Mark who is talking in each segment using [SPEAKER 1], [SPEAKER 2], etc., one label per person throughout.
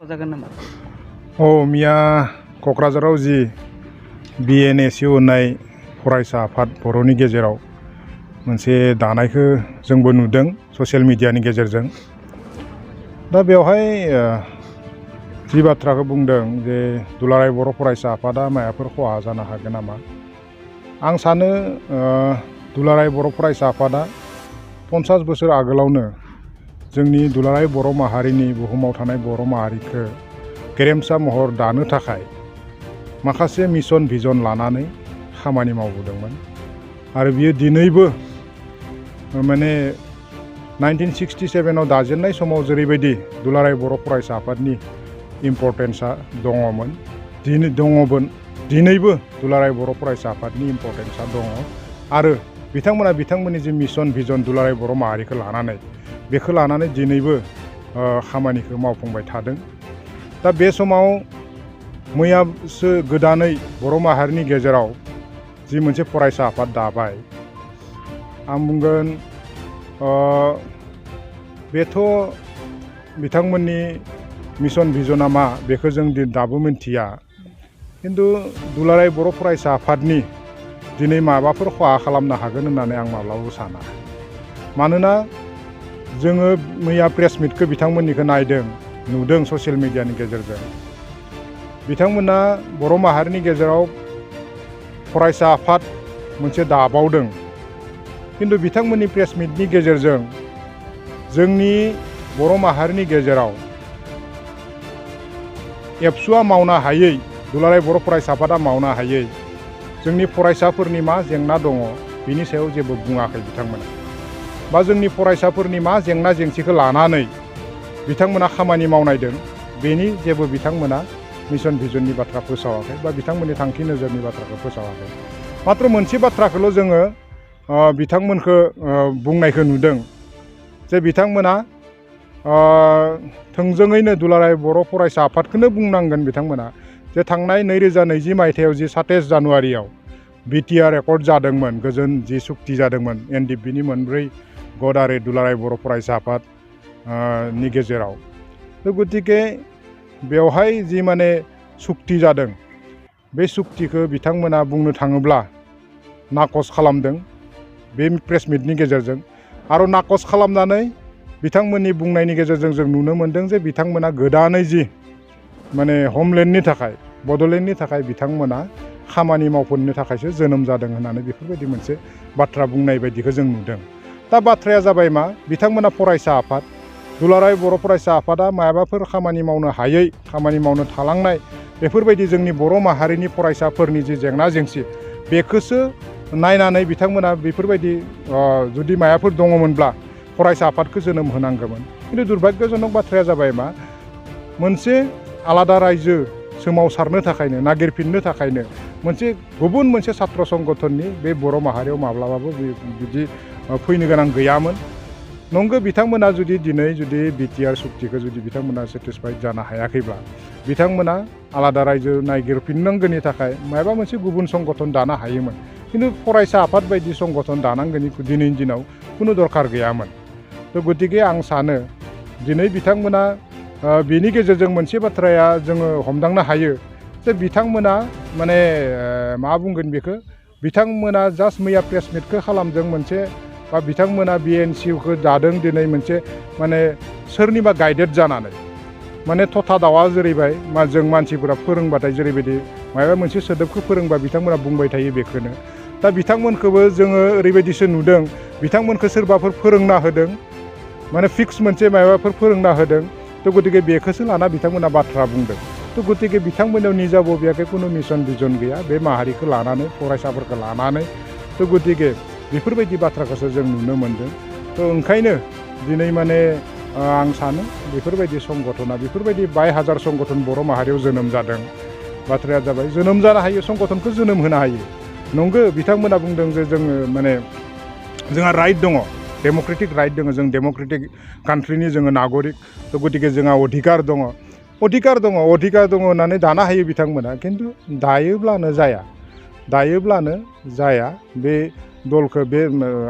[SPEAKER 1] जागोन नामा?
[SPEAKER 2] मिया क'क्राझाराव जि BNSU होननाय फरायसा आफाद बर'नि गेजेराव मोनसे दानायखौ जोंबो नुदों ससियेल मिडियानि गेजेरजों। दा बेवहाय जि बाथ्राखौ बुंदों जे दुलाराय बर' फरायसा आफादा मायाफोर खहा जानो हागोन नामा, आं सानो दुलाराय बर' फरायसा आफादा 50 बोसोर आगोलावनो जोंनि दुलाराय बर' माहारिनि बुहुमाव थानाय बर' माहारिखौ गेरेमसा महर दानो थाखाय माखासे मिशन भिजन लानानै खामानि मावबोदोंमोन। आरो बियो दिनैबो माने 1967 आव दाजेननाय समाव जेरैबायदि दुलाराय बर' फरायसा आफादनि इम्पर्टेन्सा दङमोन, दिनैबो दुलाराय बर' फरायसा आफादनि इम्पर्टेन्सा दङ। आरो बिथांमोननि जि मिशन भिजन दुलाराय बर' माहारिखौ लानानै बेखौ लानानै दिनैबो खामानिखौ मावफुंबाय थादों। दा बे समाव मैयासो गोदानै बर' माहारिनि गेजेराव जि मोनसे फरायसा आफाद दाबाय, आं बुंगोन बेथ' बिथांमोननि मिशन भिजना मा बेखौ जों दाबो मिन्थिया। खिन्थु दुलाराय बर' फरायसा आफादनि दिनै माबाफोर खहा खालामनो हागोन होननानै आं माब्लाबाबो साना। मानोना जोङो मैया प्रेस मिटखौ बिथांमोननिखौ नुदों ससियेल मिडियानि गेजेरजों। बिथांमोना बर' माहारिनि गेजेराव फरायसा आफाद मोनसे दाबावदों, खिन्थु बिथांमोननि प्रेस मिटनि गेजेरजों जोंनि बर' माहारिनि गेजेराव एबसुआ मावनो हायै, दुलाराय बर' फरायसा आफादा मावनो हायै जोंनि फरायसाफोरनि मा जेंना दङ बिनि सायाव जेबो बुङाखै बिथांमोना। बा जोंनि फरायसाफोरनि मा जेंना जेंसिखौ लानानै बिथांमोना खामानि मावनायदों बेनि जेबो बिथांमोना मिशन भिजननि बाथ्रा फोसावाखै बा बिथांमोननि थांखि नोजोरनि बाथ्राखौ फोसावाखै। मात्र मोनसे बाथ्राखौल' जोङो बिथांमोनखौ बुंनायखौ नुदों जे बिथांमोना थोंजोङैनो दुलाराय बर' फरायसा आफादखौनो बुंनांगोन बिथांमोना जे थांनाय 2020 मायथाइयाव जि 27 जानुवारियाव BTR रेकर्ड जादोंमोन, गोजोन जि सुक्ति जादोंमोन NDPनि मोनब्रै गद आरो दुलाराय बर' फरायसा आफाद नि गेजेराव। गतिके बेवहाय जि माने सुक्ति जादों बे सुक्तिखौ बिथांमोना बुंनो थाङोब्ला नाकच खालामदों बे प्रेस मिटनि गेजेरजों। आरो नाकच खालामनानै बिथांमोननि बुंनायनि गेजेरजों जों नुनो मोन्दों जे बिथांमोना गोदानै जि माने ह'मलेण्डनि थाखाय, बड'लेण्डनि थाखाय बिथांमोना खामानि मावफुंनो थाखायसो जोनोम जादों होननानै बेफोरबायदि मोनसे बाथ्रा बुंनाय बायदिखौ जों नुदों। दा बाथ्राया जाबाय मा, बिथांमोना फरायसा आफाद, दुलाराय बर' फरायसा आफादा मायाबाफोर खामानि मावनो हायै, खामानि मावनो थालांनाय बेफोरबायदि जोंनि बर' माहारिनि फरायसाफोरनि जि जेंना जेंसि बेखौसो नायनानै बिथांमोना बेफोरबायदि जुदि मायाफोर दङमोनब्ला फरायसा आफादखौ जोनोम होनांगौमोन। खिन्थु दुर्भाग्यजनक बाथ्राया जाबाय मा, मोनसे आलादा रायजो सोमावसारनो थाखायनो, नागिरफिननो थाखायनो गुबुन मोनसे सात्र संगठननि बे बर' माहारियाव माब्लाबाबो बिदि फैनो गोनां गैयामोन। नंगौ, बिथांमोना दिनै BTR सुक्तिखौ बिथांमोना सेटिसफाइड जानो हायाखैब्ला बिथांमोना आलादा रायजो नागिरफिननांगौनि थाखाय माबा मोनसे गुबुन संगठन दानो हायोमोन। खिन्थु फरायसा आफाद बायदि संगठन दानांगौनि दिनैनि दिनाव खुनु दरखार गैयामोन। गतिके आं सानो दिनै बिथांमोना बेनि गेजेरजों मोनसे बाथ्राया जोङो हमदांनो हायो जे बिथांमोना माने मा बुंगोन बेखौ, बिथांमोना जास्ट मैया प्रेस मिटखौ खालामदों मोनसे, बा बिथांमोना BNCUखौ दादों दिनै मोनसे माने सोरनिबा गाइडेड जानानै, माने थथा दावा जेरैबाय जों मानसिफोरा फोरोंबाथाय जेरैबायदि माबा मोनसे सोदोबखौ फोरोंबा बिथांमोना बुंबाय थायो बेखौनो। दा बिथांमोनखौबो जोङो ओरैबायदिसो नुदों, बिथांमोनखौ सोरबाफोर फोरोंना होदों, माने फिक्स मोनसे माबाफोर फोरोंना होदों। गतिके बेखौसो लाना बिथांमोना बाथ्रा बुंदों। गतिके बिथांमोनाव निजा बबेयाखै खुनु मिशन भिजन गैया बे माहारिखौ लानानै, फरायसाफोरखौ लानानै। गतिके बेफोरबायदि बाथ्राखौसो जों नुनो मोन्दों। ओंखायनो दिनै माने आं सानो बेफोरबायदि संगठना, बेफोरबायदि 22,000 संगठन बर' माहारियाव जोनोम जादों। बाथ्राया जाबाय जोनोम जानो हायो, संगठनखौ जोनोम होनो हायो। नंगौ, बिथांमोना बुंदों जे जोङो माने जोंहा राइट दङ, डेम'क्रेटिक राइट दङ, जों डेम'क्रेटिक कान्ट्रिनि जोङो नागरिक। गतिके जोंहा अधिकार दङ होननानै दानो हायो बिथांमोना। खिन्थु दायोब्लानो जाया। बे दलखौ, बे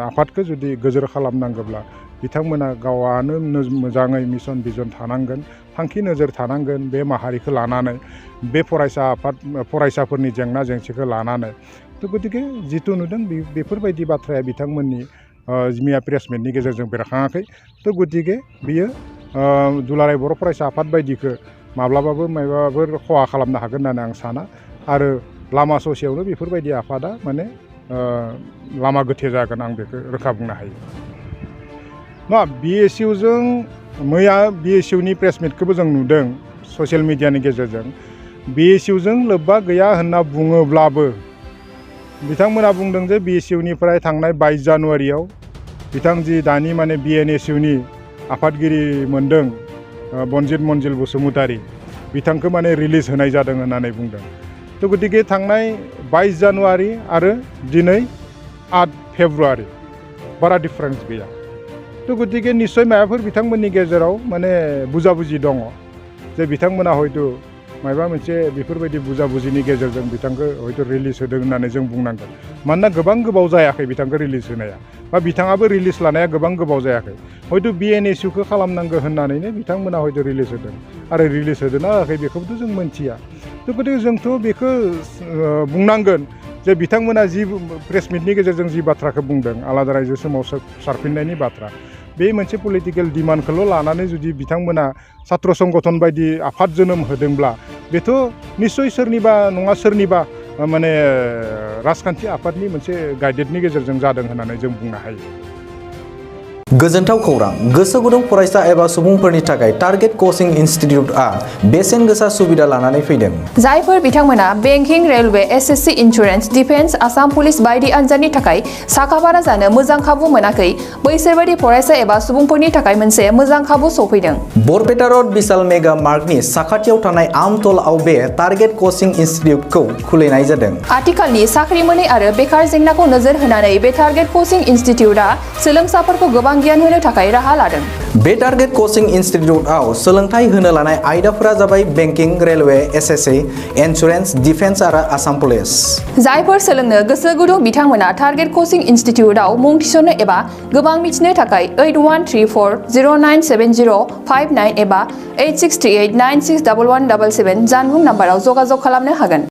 [SPEAKER 2] आफादखौ जुदि गोजोर खालामनांगौब्ला बिथांमोना गावआनो मोजाङै मिशन भिजन थानांगोन, थांखि नोजोर थानांगोन बे माहारिखौ लानानै बे फरायसाफोरनि जेंना जेंसिखौ लानानै थ' गतिके जिथु नुदों बेफोरबायदि बाथ्राया बिथांमोननि मैया प्रेस मिटनि गेजेरजों बेरखाङाखै थ' गतिके बियो दुलाराय बर' फरायसा आफाद बायदिखौ माब्लाबाबो माबाफोर खहा खालामनो हागोन होननानै आं साना आरो लामा ससेयावनो बेफोरबायदि आफादा माने लामा गोथे जागोन आं बेखौ रोखा बुंनो हायो नङा BSUजों मैया BSUनि प्रेस मिटखौबो जों नुदों ससियेल मिडियानि गेजेरजों BSUजों लोब्बा गैया होनना बुङोब्लाबो बिथांमोना बुंदों जे BSUनिफ्राय थांनाय 22 जानुवारियाव बिथां जि दानि माने BNSUनि आफादगिरि मोनदों बनजित मन्जिल बसुमतारी बिथांखौ माने रिलिज होनाय जादों होननानै बुंदों थ' गतिके थांनाय 22 जानुवारि आरो दिनै 8 फेब्रुवारि बारा डिफारेन्स गैया थ' गतिके निस्सय माबाफोर बिथांमोननि गेजेराव माने बुजाबुजि दङ जे बिथांमोना हयथ' माबा मोनसे बेफोरबायदि बुजाबुजिनि गेजेरजों बिथांखौ हयथ' रिलिज होदों होननानै जों बुंनांगोन मानोना गोबां गोबाव जायाखै बिथांखौ रिलिज होनाया बा बिथाङाबो रिलिज लानाया गोबां गोबाव जायाखै हयथ' BNSUखौ खालामनांगौ होननानैनो बिथांमोना हयथ' रिलिज होदों आरो रिलिज होदोंना होआखै बेखौबोथ' जों मोनथिया थ' गतिके जोंथ' बेखौ बुंनांगोन जे बिथांमोना जि प्रेस मिटनि गेजेरजों जि बाथ्राखौ बुंदों आलादा रायजो सोमावसारफिननायनि बाथ्रा बे मोनसे पलिटिकेल डिमान्डखौल' लानानै जुदि बिथांमोना सात्र संगठन बायदि आफाद जोनोम होदोंब्ला बेथ' निस्सय सोरनिबा नङा सोरनिबा माने राजखान्थि आफादनि मोनसे गाइडेडनि गेजेरजों जादों होननानै जों बुंनो हायो
[SPEAKER 1] गोजोनथाव खौरां गोसो गुदुं फरायसा एबा सुबुंफोरनि थाखाय टारगेट कचिं इनस्टिट्यूटआ बेसेन गोसा सुबिदा लानानै फैदों
[SPEAKER 3] जायफोर बिथांमोना banking railway SSC insurance defence Assam police बायदि आनजादनि थाखाय साखाफारा जानो मोजां खाबु मोनाखै बैसोर बायदि फरायसा एबा सुबुंफोरनि थाखाय मोनसे मोजां खाबु सफैदों
[SPEAKER 1] बरपेटा रोड विशाल मेगा मार्टनि साखाथियाव थानाय आमतलाव बे टारगेट कचिं इनस्टिट्यूटखौ खुलिनाय जादों
[SPEAKER 3] आथिखालनि साख्रि मोनै आरो बेकार जेंनाखौ नोजोर होनानै बे टारगेट कचिं इनस्टिट्यूटआ सोलोंसाफोरखौ गोबां गियान होनो थाखाय राहा लादों
[SPEAKER 1] बे टारगेट कचिं इनस्टिट्यूटआव सोलोंथाइ होनो लानाय आयदाफोरा जाबाय banking railway SSC insurance defence आरो आसाम पुलिस
[SPEAKER 3] जायफोर सोलोंनो गोसो गुदुं बिथांमोना टारगेट कचिं इनस्टिट्यूटआव मुं थिसननो एबा गोबां मिथिनो थाखाय 8134097059 एबा 8638961177 जानबुं नाम्बाराव जगाजग खालामनो हागोन